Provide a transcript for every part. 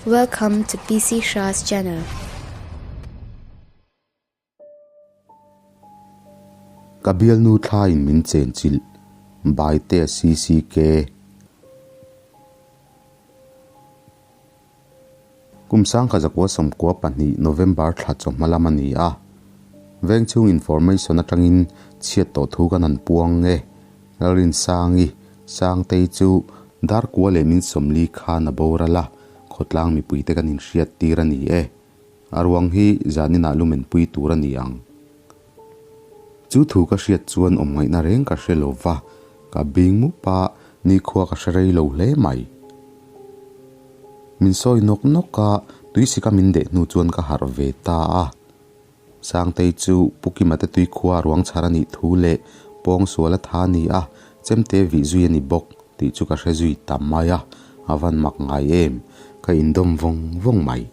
Welcome to PC Shah's channel. Ka bialnu thlaiin min chenchilh Baite CCK. Kum 1992 November thla chawhma lam a ni a, vengchhung information atangin chhiat tawh thu kan han puang nge. Lalrinsangi, Sangtei chu Darkua leh min sawmli khan a boral a, khawtlang mipuite kan inhriat tir a ni e. A ruang hi zaninah lumen pui tur a ni ang. Chu thu ka hriat chuan awm ngaihna reng ka hre lo va, ka bing mup a, nikhua ka hre rei lo hle mai. Min sawi nawk nawk a, tuisika min deh hnu chuan ka harh ve ta a. Sangtei chu Pu Kima te tuikhua ruang chhar a nih thu leh pawng sual a tha a ni a, chemte vih zui a ni bawk tih chu ka hre zui ta mai a, a van mak ngai em, ka indawm vawng vawng mai.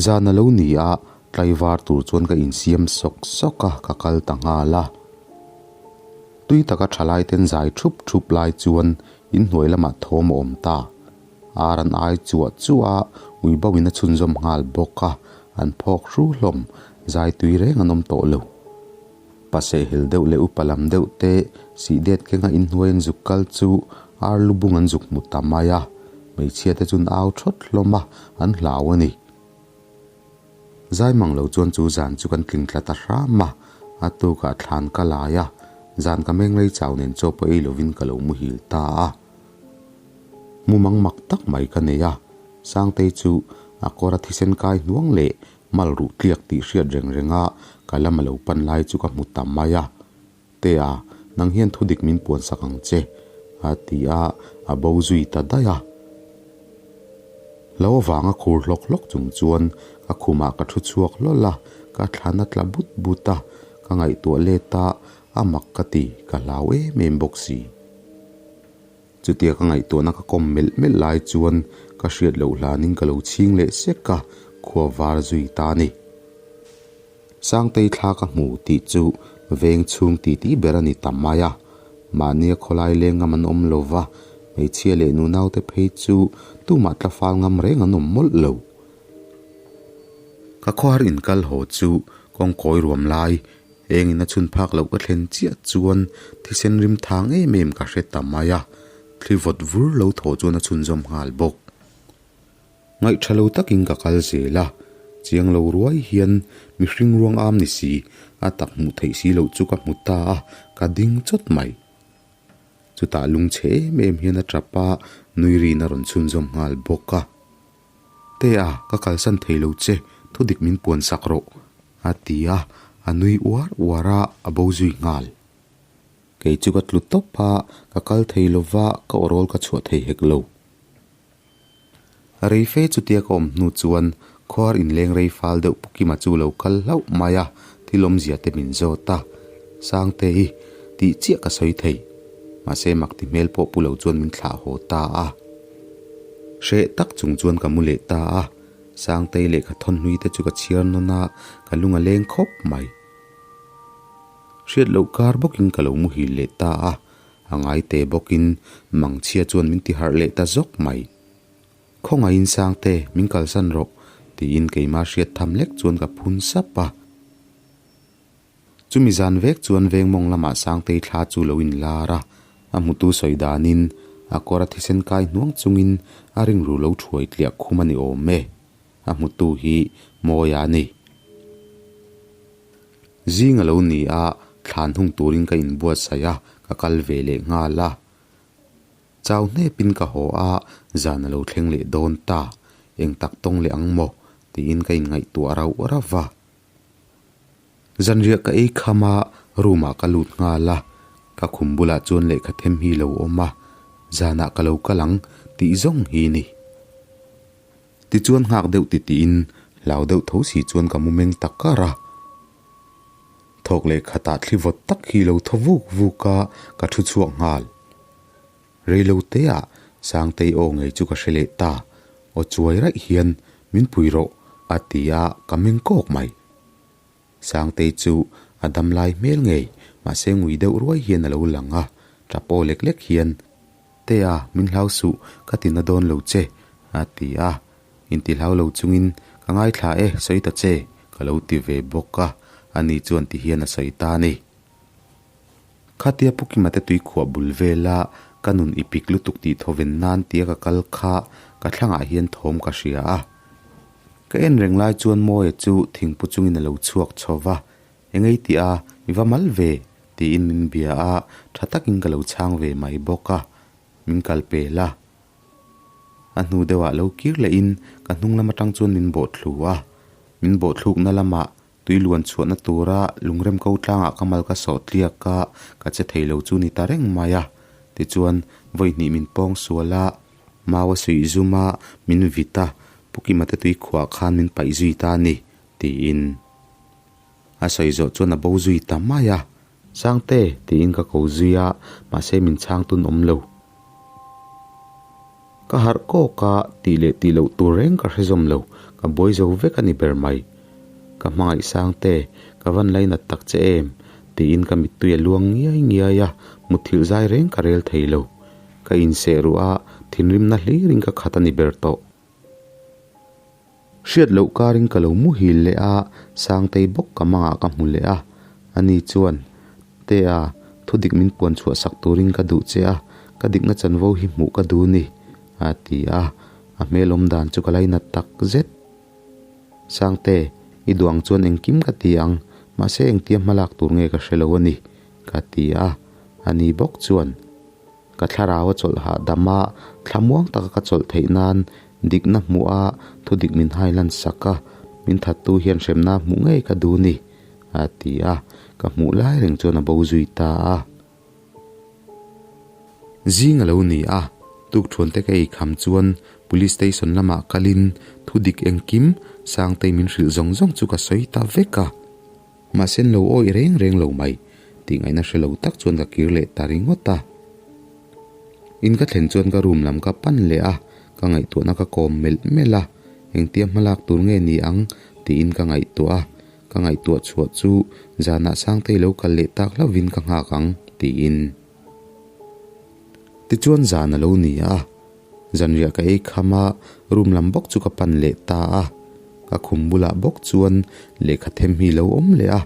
Zan a lo ni a, tlaivar tur chuan ka insiam sawk sawk a, ka kal ta nghal a. Tui taka thalai ten zai thup thup lai chuan inhnuai lamah thawm a awm ta. Ar an ai chuah chuah a, ui bauhin a chhunzawm nghal bawk a, an phawk hru hlawm, zai tui reng an awm tawh lo. Pasehhel deuh leh upa lam deuh te sih det kenga inhnuai an zuk kal chu ar lu bung an zuk hmu ta mai a, hmeichhia te chuan au thawt hlawm a, an hlau a ni. Zai mang lo chuan chu zan chu kan tling tla ta hram a, a tukah thlan ka lai a, zan ka meng rei chau nen chaw pawh ei lovin ka lo muhil ta a. Mumang mak tak mai ka nei a, Sangtei chu a kawr a thisen kai hnuang leh mal ruh tliak tih hriat reng reng a ka lam a lo pan lai chu ka hmu ta mai a. Tea, nang hian thudik min puan sak ang che, a ti a, a bo zui ta daih a. Lo avanga khur hlawk hlawk chung chuan ka khumah ka thu chhuak hlawl a, ka thlan a tla but but a, ka ngaihtuah let a, a mak ka ti, ka hlau em em bawk si. Chutia ka ngaihtuahna ka kawm melh melh lai chuan ka hriat loh hlanin ka lo chhing leh sek a, khua var zui ta a ni. Sangtei thla ka hmu tih chu veng chhung ti tih ber a ni ta mai a, mahnia khawlai leng ngam an awm lo va, hmeichhia leh nunaute phei chu tumah tla fal ngam reng an awm mawlh lo. Ka khawhar inkal haw chu kawngkawi ruam lai Engin a chhun phak loh ka thlen chiah chuan thisen rim thang em em ka hre ta mai a, thli vawt vur lo thaw chuan a chhunzawm nghal bawk. Ngaihtha lo takin ka kal zel a, chiang lo ruai hian mihring ruang am ni si, a tak hmuh theih si loh chu ka hmu ta a, ka ding chawt mai. Chutah lungchhe em em hian a tap a, nui rin a rawn chhunzawm nghal bawk a. Tea, ka kalsan thei lo che, thudik min puan sak rawh, a ti a, a nui uar uar a, a bo zui nghal. Kei chu ka tlu tawp a, ka kal thei lo va, ka awrawl ka chhuah thei hek lo. Rei fe chutia ka awm hnu chuan khuar inleng rei fal deuh Pu Kima chu lo kal hlauh mai a, thil awmzia te min zawt a, Sangte hi tih chiah ka sawi thei, mahse mak ti hmel pawh pu lo chuan min thlah haw ta a. Hreh tak chung chuan ka mu leh ta a, Sangtei lehkha thawn hlui te chu ka chhiar nawn a, ka lung a leng khawp mai. Hriat loh kar bawkin ka lo muhil leh ta a, a ngai te bawkin mangchhia chuan min ti harh leh ta zawk mai. Khawngaihin Sangte, min kalsan rawh, tiin keimah hriat tham lek chuan ka phun sap a. Chumi zan vek chuan vengmawng lamah Sangtei thla chu lo inlar a, a hmutu sawi danin a kawr a thisen kai hnuang chungin a ringru lo thuai tliah khum a ni awm e. A hmutu hi Mawia a ni. Zing a lo ni a, thlan hung turin ka inbuatsaih a, ka kal ve leh nghal a. Chau hnepin ka haw a, zan a lo thleng leh dawn ta. Eng tak tawng leh ang maw? tiin ka inngaihtuah rauh rauh va. Zanriah ka ei kham a, room ah ka lut nghal a, ka khum bulah chuan lehkha them hi lo awm a, zanah ka lo kal ang tih zawng hi ni. Tichuan nghak deuh ti tiin hlau deuh tho si chuan ka mu meng ta kar a. Thawk leh khatah thli vawt tak hi lo thaw vuk vuk a, ka thu chhuak nghal. Reilo teah Sangtei aw ngei chu ka hre leh ta, aw chuai raih hian min pui rawh a ti a, ka meng kawk mai. Sangtei chu a dam lai hmel ngei, mahse ngui deuh ruai hian a lo lang a, tap aw lek lek hian, Tea, min hlau suh, ka ti na dawn lo che. a ti a. Intihlau lo chungin, Ka ngaithla e, sawi ta che, ka lo ti ve bawk a, ani chuan ti hian a sawi ta a ni. Khatia Pu Kima te tui khuah bul vela ka nun i pik lutuk tih thawven nan tia ka kal kha ka thlangah hian thawm ka hria a. Ka en reng lai chuan Mawia chu thingpu chungin a lo chhuak chho va, Engei tih a, i va mal ve, tiin min bia a, tha takin ka lo chhang ve mai bawk a, min kal pel a. A hnu deuhah lo kir lehin ka hnung lam atang chuan min bawh thlu a, min bawh thlukna lamah tui luan chhuahna tura lungrem ko tlangah ka mal ka sawh tliak a, ka che thei lo chu ni ta reng mai a. Tichuan, vawi hnih min pawng sual a, mau a suih zum a, min vit a, Pu Kima te tui khuah khan min paih zui ta a ni, tiin. A sawi zawh chuan a bo zui ta mai a. Sangte, tiin ka ko zui a, mahse min chhang tun awm lo. Ka harh kawk a, tih leh tih loh tur reng ka hre zawm lo, ka buai zo vek a ni ber mai. Ka hmangaih Sangte, ka van lainat tak che em? tiin ka mittui a luang ngiai ngiai a, mutthilh zai reng ka rel thei lo. Ka inseh ruh a, thinrimna hlirin ka khat a ni ber tawh. Hriat loh karin ka lo muhil leh a, Sangtei bawk ka mangah ka hmu leh a. Ani chuan, Tea, thudik min puan chhuah sak turin ka duh che a, ka dikna chanvo hi hmuh ka duh ni, a ti a. A hmel awm dan chu ka lainat tak zet. Sangte, i duh ang chuan engkim ka ti ang, mahse engtia hmalak tur nge ka hre lo a ni, ka ti a. Ani bawk chuan. Ka thlarau a chawlh hahdam a, thlamuang taka ka chawlh theih nan dikna hmuh a, thudik min hai lan sak a, min thattu hian hremna hmuh ngei ka duh ni, a ti a, ka hmuh lai reng chuan a bo zui ta a. Zing a lo ni a, tukthuan te ka ei kham chuan Police Station lamah kalin thudik engkim Sangtei min hrilh zawng zawng chu ka sawi ta vek a. Mahse an lo awih reng reng lo mai tih ngaihna hre lo tak chuan ka kir leh ta ringawt a. In ka thlen chuan ka room lam ka pan leh a, ka ngaihtuahna ka kawm melh melh a, engtia hmalak tur nge ni ang tiin ka ngaihtuah a, ka ngaihtuah chhuah chu zanah Sangtei lo kal leh tak hlauhin ka nghak ang tiin. Tichuan zan a lo ni a, zanriah ka ei kham a, room lam bawk chu ka pan leh ta a, ka khum bulah bawk chuan lehkha them hi lo awm leh a.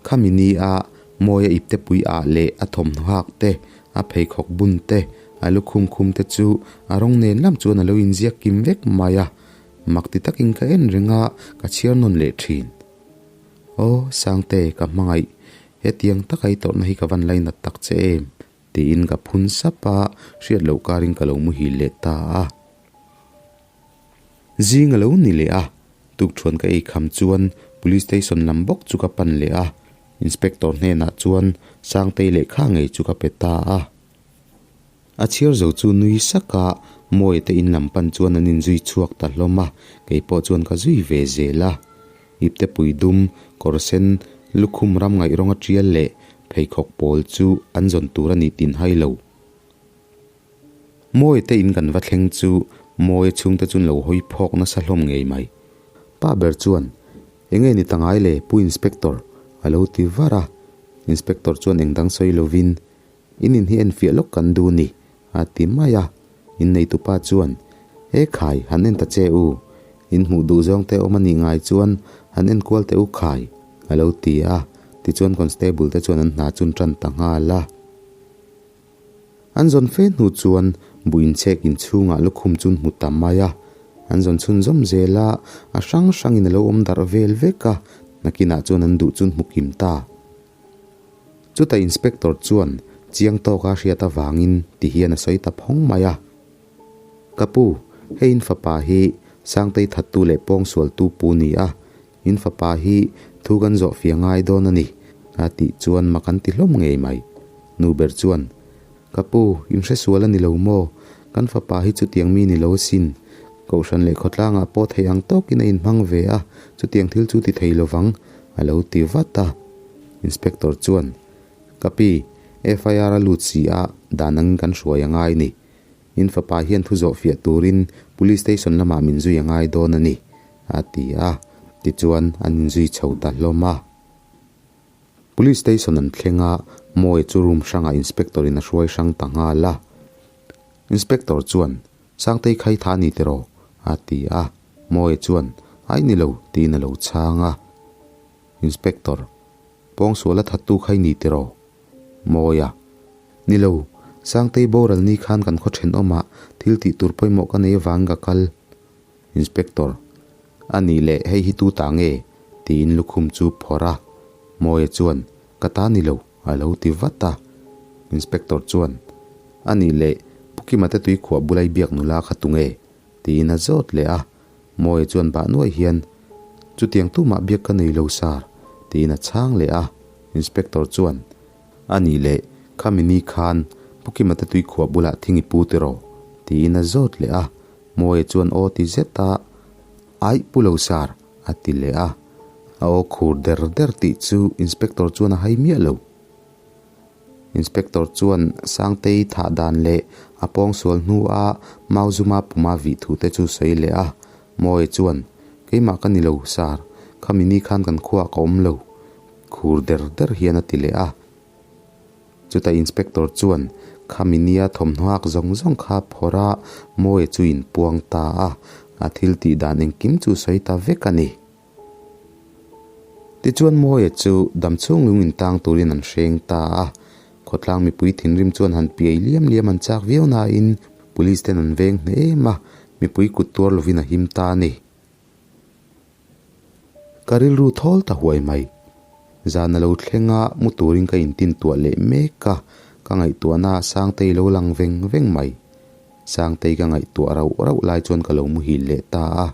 Khami ni a Mawia ipte pui ah leh a thawmhnaw hak te, a pheikhawk bun te, a lukhum khum te chu a rawng nen lam chuan a lo inziak kim vek mai a, mak ti takin ka en reng a, ka chhiar nawn leh thin. Aw, Sangte, ka hmangaih, hetiang taka i tawrhna hi ka van lainat tak che em? tiin ka phun sap a, hriat loh karin ka lo muhil leh ta a. Zing a lo ni leh a, tukthuan ka ei kham chuan Police Station lam bawk chu ka pan leh a, Inspector hnenah chuan Sangtei lehkha ngei chu ka pe ta a. A chhiar zo chu nui sak a, Mawia te in lam pan chuan an inzui chhuak ta hlawm a, kei pawh chuan ka zui ve zel a. Ipte pui dum, kawr sen, lukhum ram ngaih rawnga tial leh pheikhawk pawl chu an zawn tur a nih tin hai lo. Mawia te in kan va thleng chu Mawia chhungte chu an lo hawi phawk nasa hlawm ngei mai. Pa ber chuan, Enge ni ta ngai le Pu Inspector? a lo ti var a. Inspector chuan engdang sawi lovin, In in hi enfiah lawk kan duh ni, a ti mai a. Inneitupa chuan, He khai, han en ta che u. In hmuh duh zawng te awm a nih ngai chuan han en kual teh u khai, a lo ti a. Tichuan constable te chuan an hna chun tan ta nghal a. An zawn fe hnu chuan buh inchhek inchhungah lukhum chun hmu ta mai a. An zawn chhunzawm zel a, a hrang hrangin a lo awm darh vel vek a, nakinah chuan an duh chun hmu kim ta. Chutah Inspector chuan chiang tawka a hriat avangin ti hian a sawi ta phawng mai a. Ka pu, hei in fapa hi Sangtei thattu leh pawngsualtu pu ni a, in fapa hi thu kan zawh fia ngai dawn a ni, a tih chuan mak an ti hlawm ngei mai. Nu ber chuan, Ka pu, in hresual a ni lo maw? Kan fapa hi chutiang mi ni lo asin. Kohhran leh khawtlangah pawh thei ang tawkin a inhmang ve a, chutiang thil chu ti thei lovang, a lo ti vat a. Inspector chuan, Ka pi, FIR a lut si a, dan angin kan hruai a ngai ni. In fapa hian thu zawh fiah turin Police Station lamah min zui a ngai dawn a ni, a ti a. Tichuan, an inzui chho ta hlawm a. Police Station an thleng a, Mawia chu room hrangah Inspector in a hruai hrang ta nghal a. Inspector chuan. Sangtei kha i tha a ni tiraw? a ti a, Mawia chuan, Ai ni lo, tiin a lo chhang a. Inspector, Pawngsuala thattu kha i ni tiraw? Mawia, Ni lo, Sangtei boral ni khan kan khaw thenawmah thil tih tur pawimawh ka nei avangin ka kal. Inspector, A nih leh hei hi tu ta nge? tiin lukhum chu phawrh a. Mawia chuan, Ka ta ni lo, a lo ti vat a. Inspector chuan, A nih leh Pu Kima te tuikhuah bula i biak nula kha tu nge? tiin a zawt leh a. Mawia chuan bah nuai hian, Chutiang tumah biak ka nei lo sir, tiin a chhang leh a. Inspector chuan, A nih leh, khami ni khan Pu Kima te tuikhuah bulah thing i pu tiraw? tiin a zawt leh a. Mawia chuan aw ti zet a, Aih pu lo sir, a ti leh a. A aw khur der der tih chu Inspector chuan a hai miah lo. Inspector chuan Sangtei thah dan leh a pawngsual hnua Mauzuma puma vih thu te chu sawi leh a. Mawia chuan, Keimah ka ni lo sir, khami ni khan kan khuaah ka awm lo, khur der der hian a ti leh a. Chutah Inspector chuan khami nia thawmhnaw hak zawng zawng kha phawrh a, Mawia chu inpuang ta a, a thil tih dan engkim chu sawi ta vek a ni. Tichuan Mawia chu damchhung lung intang turin an hreng ta a, khawtlang mipui thinrim chuan han piai liam liam an chak viau nain Police ten an veng hle em a, mipui kut tuar lovin a him ta a ni. Ka rilru thawl ta huai mai. Zan a lo thleng a, mu turin ka intin tuah leh mek a, ka ngaihtuahna ah Sangtei lo lang veng veng mai. Sangtei ka ngaihtuah rauh rauh lai chuan ka lo muhil leh ta a.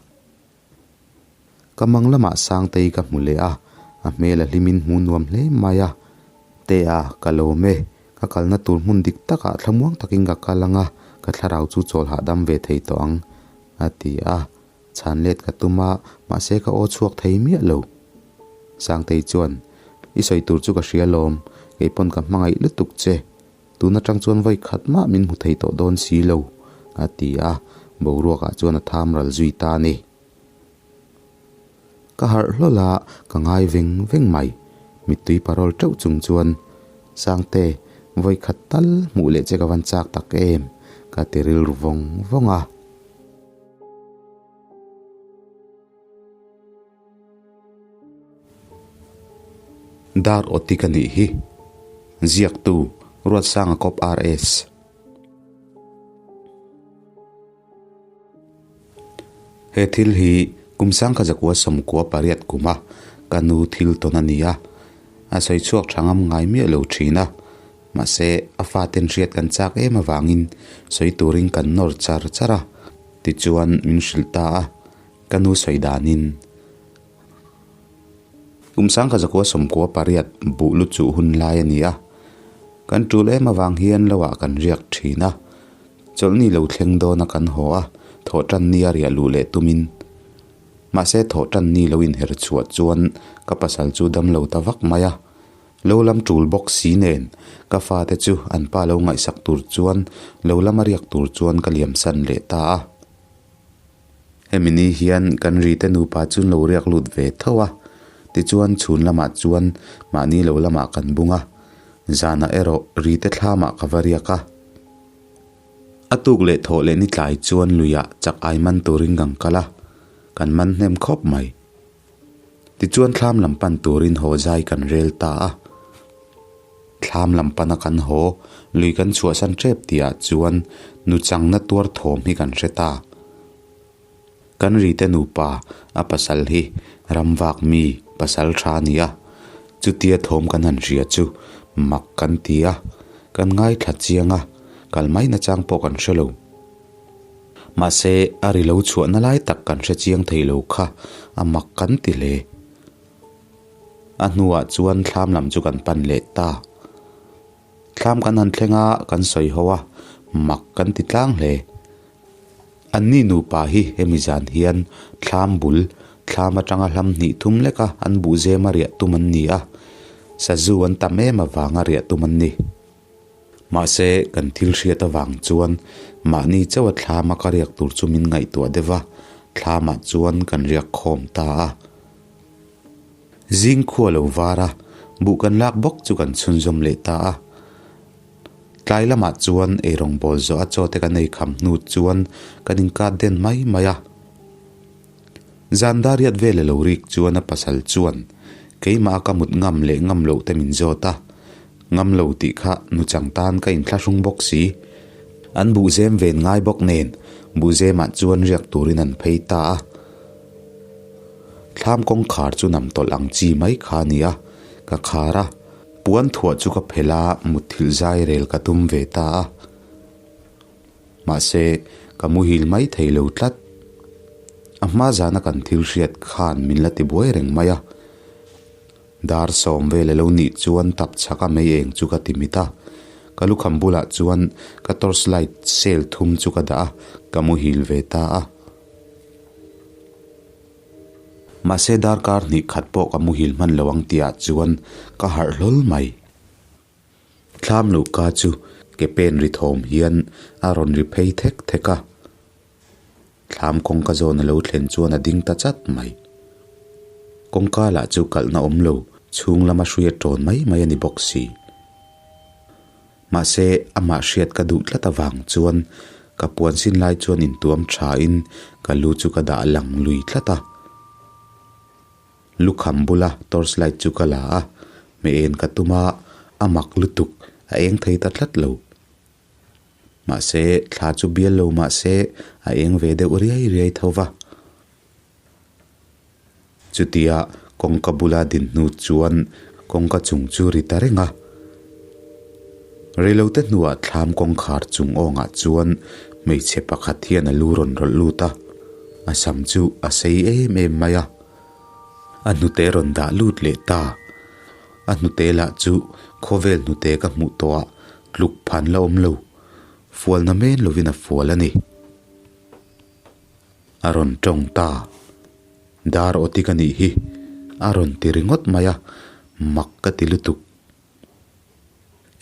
Ka mang lamah Sangtei ka hmu leh a, a hmel a hlimin hmu nuam hle mai a. Tea, ka lawm e. Ka kalna tur hmun dik takah thlamuang takin ka kal ang a, ka thlarau chu chawl hahdam ve thei tawh ang, a ti a. Chhan let ka tum a, mahse ka aw chhuak thei miah lo. Sangtei chuan, I sawi tur chu ka hria lawm, kei pawn ka hmangaih lutuk che. Tun atang chuan vawi khat mah min hmu thei tawh dawn si lo, a ti a, boruakah chuan a tham ral zui ta a ni. Ka harh hlawl a, ka ngai veng veng mai. Mittui parawl teuh chung chuan, Sangte, vawi khat tal hmuh leh che ka van chak tak em? ka ti rilru vawng vawng a. Dar awti ka nih hi. Ziaktu, Ruatsanga Kawp RS. He thil hi kum sangkha zakua sawmkua pariat kuma ka nu thil tawn a ni a, a sawi chhuak tha ngam ngai miah lo thin a. Mahse, a faten hriat kan chak em avangin sawi turin kan nawr char char a, tichuan min hrilh ta a, ka nu sawi danin. Kum sangkha zakua sawmkua pariat buh lu chuh hun lai a ni a, kan tul em avang hian lo ah kan riak thin a, chawlhni lo thleng dawna kan haw a, thawh tan ni a riah luh leh tumin. Mahse, thawh tan ni lo inher chhuah chuan ka pasal chu dam lo ta vak mai a. Lo lam tul bawk si nen, ka fate chu an pa lo ngaihsak tur chuan lo lama riak tur chuan ka liamsan leh ta a. Hemi ni hian kan rite nupa chu an lo riak lut ve tho a, tichuan chhun lamah chuan mahni lo lamah kan bung a, zanah erawh rite thlamah ka va riak a. A tuk leh thawh leh ni tlai chuan luiah chak ai man turin kan kal a, kan man hnem khawp mai. Tichuan thlam lam pan turin haw zai kan rel ta a. Thlam lam pana kan haw, lui kan chhuahsan tep tihah chuan nu changna tuar thawm hi kan hre ta. Kan rite nupa a pasal hi ramvak mi pasal tha a ni a, chutia thawm kan han hria chu mak kan ti a, kan ngaithla chiang a, kal mai nachang pawh kan hre lo. Mahse, a ri lo chhuahna lai tak kan hre chiang thei lo kha a mak kan ti hle. A hnuah chuan thlam lam chu kan pan leh ta. Thlam kan han thleng a, kan sawi ho a, mak kan ti tlang hle. Anni nupa hi hemi zan hian thlam bul, thlam atanga hlam hnih thum leka an buhzem a riah tum an ni a, sazu an tam em avanga riah tum an ni. Mahse, kan thil hriat avang chuan mahni chauha thlama ka riak tur chu min ngaihtuah deuh a, thlamah chuan kan riak khawm ta a. Zing khua lo var a, buh kan lak bawk chu kan chhunzawm leh ta a. Tlai lamah chuan eirawng bawl zawh a chaw te kan ei kham hnu chuan kan inkat den mai mai a. Zan dariat vel a lo rik chuan a pasal chuan keimah a ka mut ngam leh ngam loh te min zawt a, ngam lo tih kha nuchang tan ka inthlahrung bawk si. An buhzem ven ngai bawk nen buhzemah chuan riak turin an phei ta a. Thlam kawngkhar chu nam tawlh ang chi mai kha a ni a, ka khar a, puan thuah chu ka phelh a, mutthilh zai rel ka tum ve ta a. Mahse, ka muhil mai thei lo tlat. A hma zana kan thil hriat khan min la tibuai reng mai a. Dar sawm vel a lo nih chuan tap chhaka mei eng chu ka ti mit a. Ka lukham bulah chuan ka torch light cell thum chu ka dah a, ka muhil ve ta a. Mahse darkar hnih khat pawh ka muhil hman lo ang tihah chuan ka harh hlawl mai. Thlam luhka chu ke pen ri thawm hian a rawn ri phei thek thek a. Thlam kawngka zawn a lo thlen chuan a ding ta chat mai. Kawngka lah chu kalhna awm lo, chhung lama hruia tawn mai mai a ni bawk si. Mahse, amah hriat ka duh tlat avang chuan ka puan sin lai chuan intuam thain ka lu chu ka dah lang lui tlat a. Lukham bula torch light chu ka la a, hmeh en ka tum a, a mak lutuk, a eng thei ta tlat lo. Mahse, thla chu bial lo mahse a eng ve deuh riai riai tho va. Chutia kawngka bula din hnu chuan kawngka chung chu ri ta reng a. Reilote hnuah thlam kawngkhar chung awngah chuan hmeichhe pakhat hian a lu rawn rawlh lut a, a sam chu a sei em em mai a. A hnute rawn dah lut leh ta. A hnute lah chu khawvel hnute ka hmuh tawhah tluk phan la awm lo, fualna men lovin a fual a ni. A rawn tawng ta. Dar awti ka nih hi, a rawn ti ringawt mai a, mak ka ti lutuk.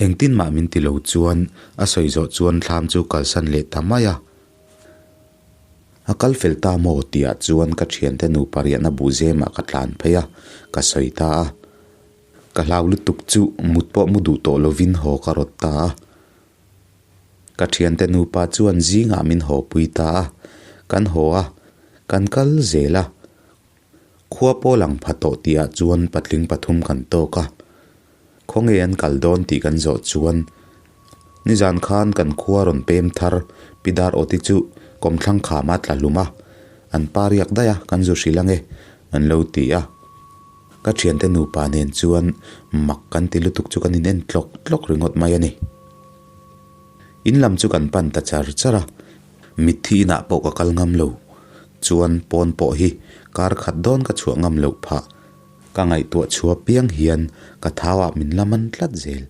Engtin mah min ti lo chuan a sawi zawh chuan thlam chu kalsan leh ta mai a. A kal fel ta maw tihah chuan ka thiante nupa riahna buhzemah ka tlan phei a, ka sawi ta a. Ka hlau lutuk chu mut pawh mu duh tawh lovin haw ka rawt ta a. Ka thiante nupa chuan zingah min haw pui ta a, kan haw a, kan kal zel a. Khua pawh lang pha tawh tihah chuan patling pathum kan tawk a. Khawnge an kal dawn tih kan zawh chuan nizan khan kan khua rawn pem thar Pi Dar Awti chu kawmthlang khama tla hlum a, an pa riak daih a, kan zu hrilh ange an lo ti a. Ka thiante nupa nen chuan mak kan ti lutuk chu kan in en tlawk tlawk ringawt mai a ni. In lam chu kan pan ta char char a, mitthi inah pawh ka kal ngam lo. Chuan pawn pawh hi kar khat dawn ka chhuah ngam loh phah. Ka ngaihtuah chhuah piang hian ka thau ah min la man tlat zel.